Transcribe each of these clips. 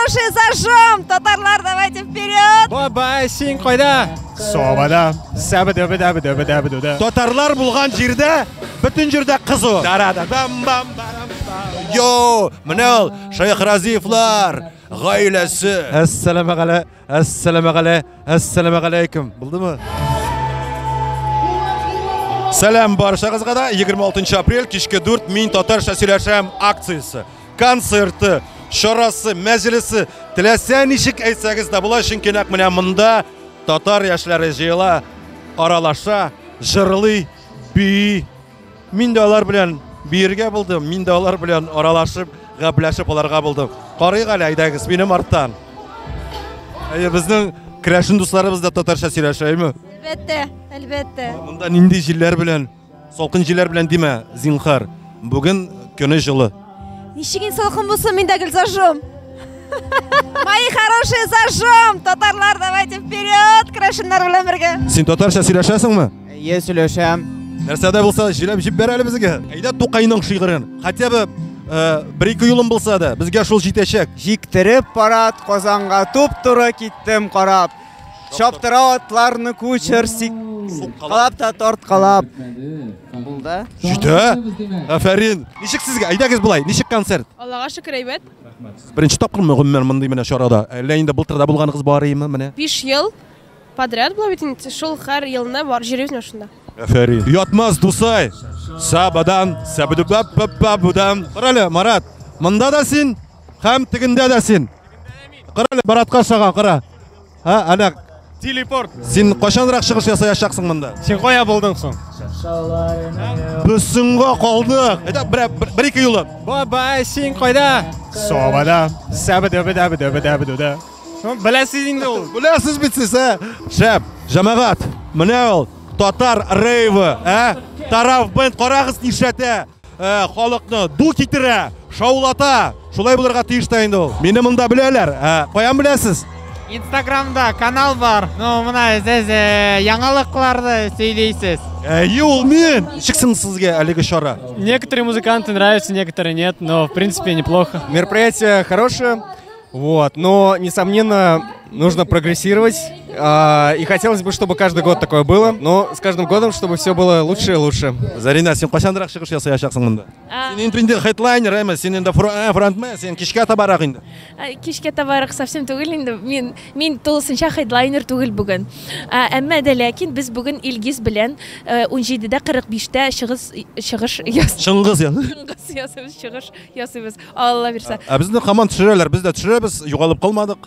хорошие, зажжем! Татарлар, давайте вперед! Бабай, син кайда? Сабада. Сәбедәбедәбедәбедәбедә. Татарлар булган җирдә, бөтен җирдә кызу. Дара-да-дам-бам-барам-бам. Йо, менә ул Шәйхразиевлар гаиләсе. Әссәламәгалә, әссәламәгалә, әссәламәгаләйкүм. Булдымы? Сәлам баршагызга да. 26 апрель кичке 4 мин татарча сөйләшәм акциясе, концерты, чарасы, мәҗлесе. Теләсә ничек әйтсәгез дә була, чөнки нәкъ менә монда татар яшьләре җыела, аралаша, җырлый, бии. Мин дә алар белән биергә булдым, мин дә алар белән аралашып, гәпләшеп аларга булдым. Карыйк әле, әйдәгез, минем арттан. Әйе, безнең керәшен дусларыбыз да татарча сөйләшә, әйме? Әлбәттә, әлбәттә. Монда нинди җилләр белән, салкын җилләр белән димә, зинхар. Бүген көне җылы. Ничек инде салкын булсын, мин дә гел зажжем. Мои хорошие, зажжем! Татарлар, давайте вперед! Крашеннар белән бергә. Син татарча сөйләшәсеңме? Әйе, сөйләшәм. Нәрсә дә булса, сөйләп җибәр әле безгә. Әйдә Тукайның шигырен. Хотя бы бер-ике юлын булса да, безгә шул җитәчәк. Җиктереп парад Казанга туп-туры киттем карап. Чаптыра атларны кучер сиккалап та тарткалап. Булды. Җитә. Афәрин. Ничек сезгә? Әйдәгез болай, ничек концерт? Аллага шөкер, әйбәт. Беренче тапкырмы гомумән мондый менә чарада? Әллә инде былтыр да булганыгыз бар име менә? 5 ел подряд була бит инде, шул һәр елны бар йөрибез менә шунда. Афәрин. Ятмас дусай. Сабадан, сабадубабабабудан. Карале, Марат, монда да син, һәм тегендә дә син. Карале, Маратка ошаган, кара. Һа, әнә. Телепорт. Син кайчанрак чыгыш ясаячаксың монда? Син кая булдың соң? Без соңга калдык. Әйдә, бер ике юлы. Бабай, син кайда? Сабада. Сәбедәбедәбедәбедәбедә. Беләсез инде ул. Беләсез бит сез, ә? Шәп, җәмәгать, менә ул татар рейвы, ә? Тараф бенд, карагыз нишләтә. Халыкны ду китерә, шаулата. Шулай булырга тиеш тә инде ул. Мине монда беләләр. Каян беләсез? Инстаграмда канал бар. Ну, менә сез яңалыкларны сөйлисез. Әйе, ул мин. Ничек соң сезгә әлеге чара? Некоторые музыканты нравятся, некоторые нет, но в принципе неплохо. Мероприятие хорошее, вот, но несомненно нужно прогрессировать. И хотелось бы, чтобы каждый год такое было, но с каждым годом, чтобы все было лучше и лучше. Зарина, син кайчанрак чыгыш ясаячаксың монда? Син инде хедлайнер, әме, син инде фронтмен, син кичкә табарак инде. Кичкә табарак совсем түгел инде. Мин тулысынча хедлайнер түгел бүген. Әмма дә ләкин без бүген Илгиз белән унҗидедә кырык биштә чыгыш ясыйбыз. Чыңгыз я. Чыңгыз ясыйбыз, чыгыш ясыйбыз. Алла бирсә. Ә безне һаман төшерәләр, без дә төшерәбез, югалып калмадык.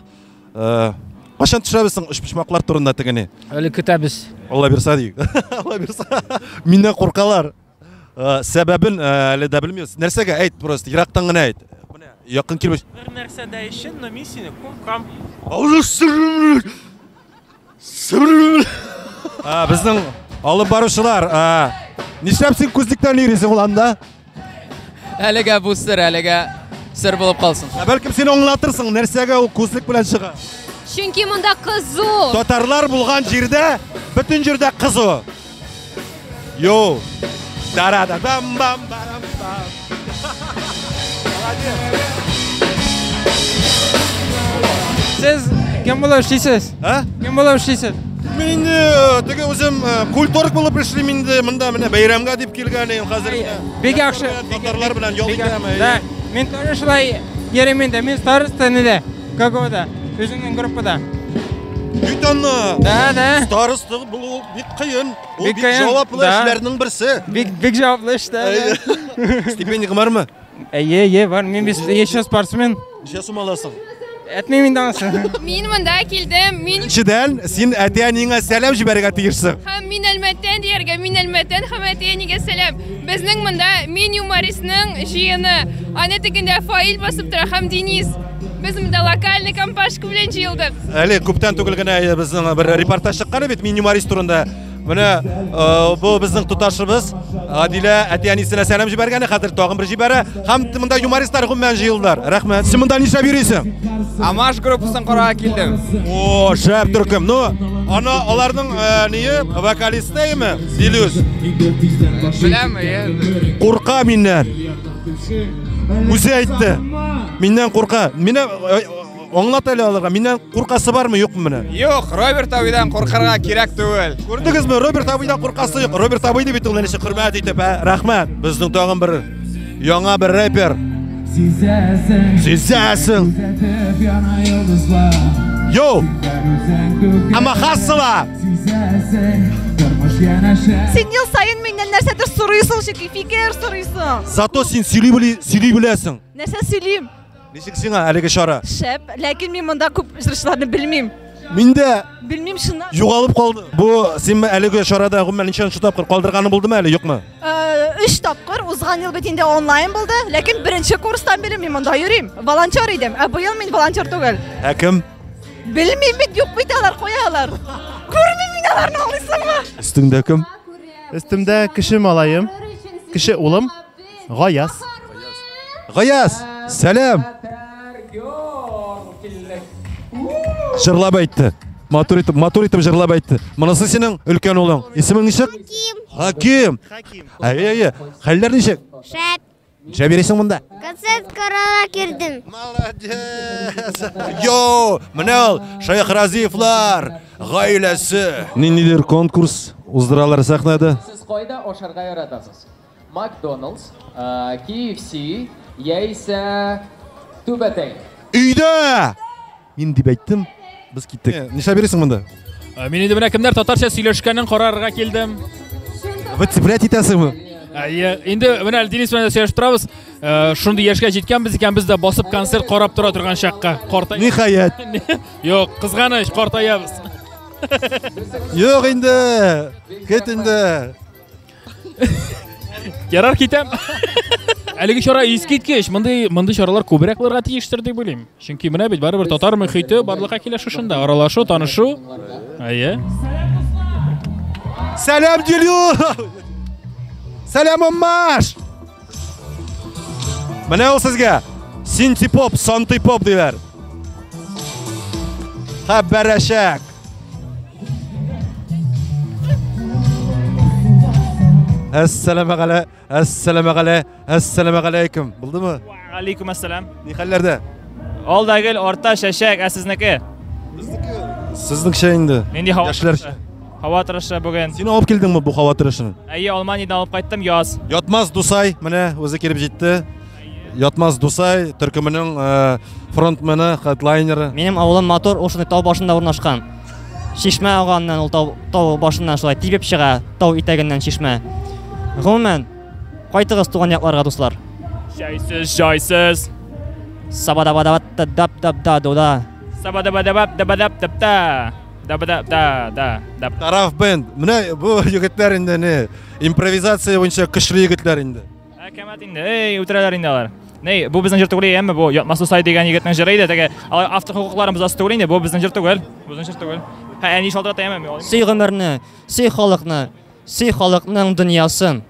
Кайчан төшерәбез соң өчпочмаклар турында тегене? Әле көтәбез. Алла бирсә диек. Алла бирсә. Миннән куркалар. Сәбәбен әле дә белмибез. Нәрсәгә әйт просто, ерактан гына әйт. Менә якын килмеш. Бер нәрсә дә өчен, но мин сине куркам. Безнең алып баручылар, нишләп син күзлектән йөрисең ул анда? Әлегә бу сер, әлегә сер булып калсын. Ә бәлкем син аңлатырсың, нәрсәгә ул күзлек белән чыга? Чөнки монда кызу. Татарлар булган җирдә, бөтен җирдә кызу. Йоу. Дара-да-дам-бам-барам-бам. Сез кем булып эшлисез? А? Кем булып эшлисез? Мин инде теге үзем культург булып эшлим инде, монда менә бәйрәмгә дип килгән идем хәзер. Бик яхшы. Татарлар белән ял итәм. Да, мин тоже шулай йөрим инде. Мин староста инде, КГУда, үземнең группада. Бит аны. Да, да. Староста булу бик кыен. Ул Бик бик кыен, җаваплы да. эшләрнең берсе. Бик, бик җаваплы эш, да, да. Стипендия бармы? Әйе, әйе, бар. Мин бит еще спортсмен. Ничә сум аласың? Әтмим инде анысы. Мин монда килдем. Мин Беренчедән, син әти-әниеңә сәлам җибәрергә тиешсең. Һәм мин Әлмәттән дияргә, мин Әлмәттән һәм әти-әнигә сәлам. Безнең монда мин юмористның җыены. Аны тегендә Фаил басып тора һәм Денис. Без монда локальный компашка белән җыелдык. Әле күптән түгел генә безнең бер репортаж чыккан бит мин юморист турында. Менә бу безнең туташыбыз Адилә әти-әнисенә сәлам җибәргән, хәзер тагын бер җибәрә. Һәм монда юмористлар гомумән җыелдылар. Рәхмәт. Син монда нишләп йөрисең? Амаш группасын карарга килдем. О, шәп төркем. Ну, аны аларның ние, вокалисты әйме? Дилүс. Беләм, әйе. Курка миннән. Үзе әйтте. Миннән курка. Мине Аңлат әле аларга, миннән куркасы бармы, юкмы менә? Юк, Роберт абыйдан куркырга кирәк түгел. Күрдегезме, Роберт абыйдан куркасы юк. Роберт абыйны бит ул ничек хөрмәт итеп, ә? Рәхмәт. Безнең тагын бер яңа бер рэпер. Сизәсең. Сизәсең. Күзәтеп яна йолдызлар. Йоу! Ама хасыла! Сизәсең. Тормыш янәшә. Син ел саен миннән нәрсәдер сорыйсың, чөнки фикер сорыйсың. Зато син сөйли белә, сөйли беләсең. Нәрсә сөйлим? Ничек сиңа әлеге чара? Шәп, ләкин мин монда күп җырчыларны белмим. Мин дә Белмим чыннан. югалып калдым. Бу син әлеге чарада гомумән ничәнче тапкыр калдырганың булдымы әле, юкмы? Өч тапкыр узган ел бит инде онлайн булды, ләкин беренче курстан бирле мин монда йөрим. Волонтер идем, ә быел мин волонтер түгел. Ә кем? Белмим бит, юк бит алар, кая алар? Күрмим мин аларны, аңлыйсыңмы? Өстеңдә кем? Өстемдә кеше малаем, кеше улым Гаяз. Гаяз, сәлам. Җырлап әйтте. Матур итеп, матур итеп җырлап әйтте. Монысы синең өлкән улың. Исемең ничек? Хаким. Хаким. Әйе, әйе. Хәлләр ничек? Шәп. Нишләп йөрисең монда? Концерт карарга килдем. Молодец. Йо, менә ул Шәйхразиевлар гаиләсе. Ниндидер конкурс уздыралар сәхнәдә. Сез кайда ашарга яратасыз? Макдоналдс, KFC яисә Түбәтәй. Өйдә! Мин дип әйттем, без киттек. Нишләп йөрисең монда? Мин инде менә кемнәр татарча сөйләшкәнен карарга килдем. Выцеплять итәсеңме? Әйе, инде менә Денис белән дә сөйләшеп торабыз. Шундый яшькә җиткәнбез икән, без дә басып концерт карап тора торган чакка. Картай. Ниһаять. Юк, кызганыч, картаябыз. Юк инде. Кит инде. Ярар, китәм. Әлеге чара искиткеч. Мондый мондый чаралар күбрәк булырга тиештер дип уйлыйм. Чөнки менә бит барыбер татар мөхите барлыкка килә шушында. Аралашу, танышу. Әйе. Сәлам, Дилю! Сәлам, Уммаш! Менә ул сезгә синтепоп, сантипоп диләр. Хәбәрәшәк. Әссәламәгалә, әссәламәгалә, әссәламәгаләйкүм. Булдымы? Алейкум ассалам. Ни хәлләрдә? Алда гел, артта чәчәк, ә сезнеке? Сезнеңчә инде. Нинди һава Яшьләр. торышы? Һава торышы бүген. Син алып килдеңме бу һава торышын? Әйе, Алманиядән алып кайттым, яз. Ятмас Дусай, менә үзе килеп җитте. Ятмас Дусай төркеменең фронтмены, хедлайнеры. Минем авылым матур, ул шундый тау башында урнашкан. Чишмә ага аннан ул тау, тау башыннан шулай тибеп чыга, тау итәгеннән чишмә. Гомумән, кайтыгыз туган якларга, дуслар. Җайсыз, җайсыз. Сабадабадабат дап дап да дуда. Сабадабадабап дабадап дап да. Дабадап да да дап. Тараф бенд. Менә бу егетләр инде не импровизация буенча көчле егетләр инде. Әкәмәт инде. Эй, үтерәләр инде алар. Ней, бу безнең җыр түгел, әмма бу Ятмас Дусай дигән егетнең җыры иде. Теге алар автор хокукларын бозасы түгел инде, бу безнең җыр түгел. Бу безнең җыр түгел. Һә, әни шалтырата, әмма. Сөй гомерне, сөй халыкны, сөй халыкның дөньясын.